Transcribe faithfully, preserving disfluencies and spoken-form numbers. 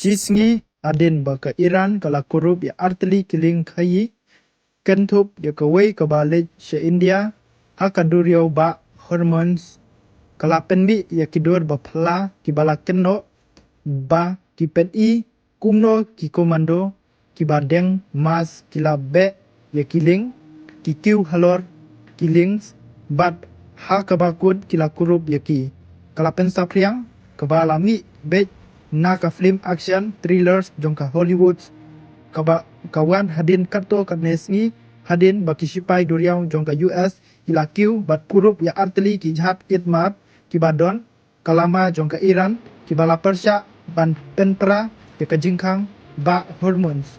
Shi sngi hadien ba ka Iran ka la kurup ïa artylli ki lieng khaïi, kynthup ïa kawei kaba leit sha India ha ka duriaw Bah Hormuz, ka la pynmih ïa ki dur ba phylla kiba la kynnoh ba ki pyni kumno ki komando kiba deng mask ki la beh ïa ki lieng, ki kiew halor ki lieng, bad ha kaba kut ki la kurup ïa ki. Ka la pynsaphriang kaba la mih beit na ka film action thrillers jong ka Hollywood, kaba ka wan hadien katto katne sngi hadien ba ki shipai duriaw jong ka U S ki la kiew bad kurup ïa artylli ki jahaj kit mar kiba don ka lama jong ka Iran kiba la pyrshah ban pynpra ïa ka jingkhang Bah Hormuz.